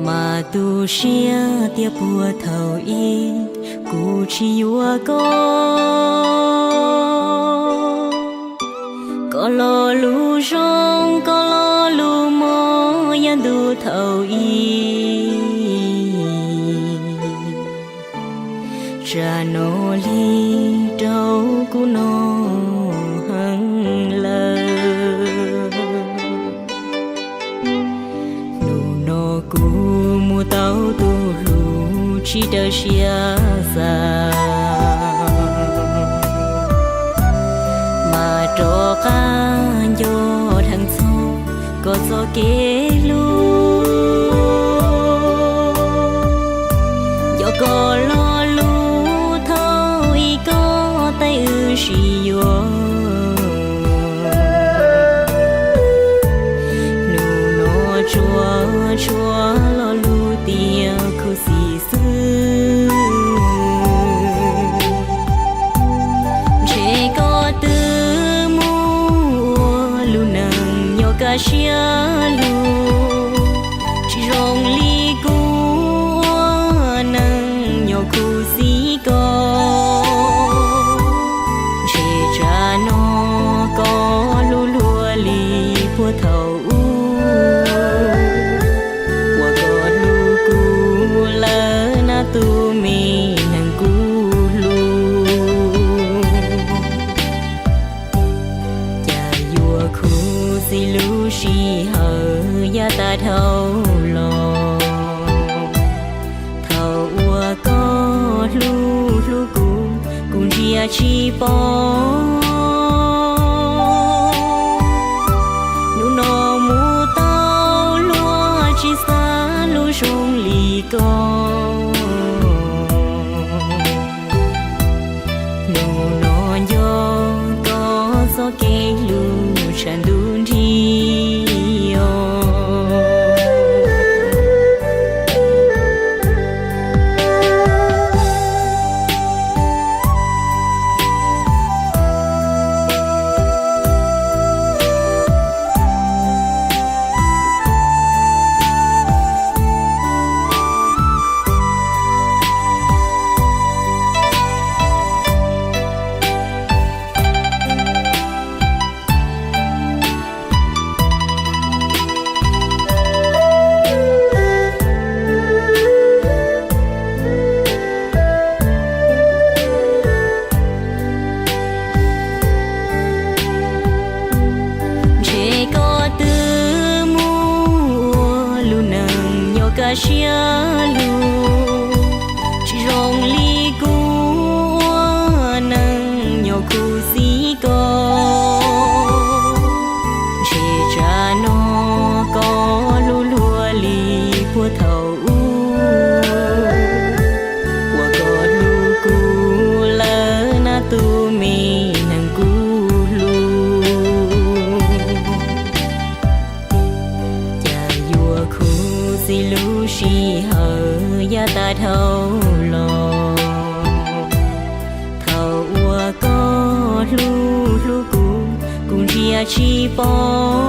Mas tu siab tias puag thaum ub kuv tsis yuav koj, koj lo lus zoo, koj lo lus mob yav ntuj thaum ub. Tsam no lig rau kuv no heev lawm. Hnub no kuv mus tau tus hlub tsis raws siab xav, mas rov qab nco dheev txog koj txoj kev hlub. Yog koj lo lus thaum ub koj teem wb sib yuav, hnub no tsuas tshuav lo lus tias khuv xim xwb. Ntshe koj twb mus ua lub neej nyob kaj siab lug, tsis zoo li kuv ua neej nyob khuv xim koj. Ntshe tsam no koj hlub luag li puag thaum ub, uas koj hlub kuv lawm na tus me neeg kuv hlub. Cas yuav khuv xim lub sij hawm yav tag dhau los, thaum uas koj hlub hlub kuv, kuv ntsia tsis pom. Hnub no mus tau luag tsis xav hlub zoo li koj. Hnub no nco koj txoj kev hlub tshav ntuj nrig os. Ntshe koj twb mus ua lub neej nyob kaj siab lug, tsis zoo li kuv ua neej nyob khuv xim koj. Ntshe tsam no koj hlub luag li puag thaum ub, uas koj hlub kuv lawm na tus me neeg kuv hlub. Cas yuav khuv xim lub sij hawm yav tag dhau los, thaum uas koj hlub hlub kuv, kuv ntsia tsis pom.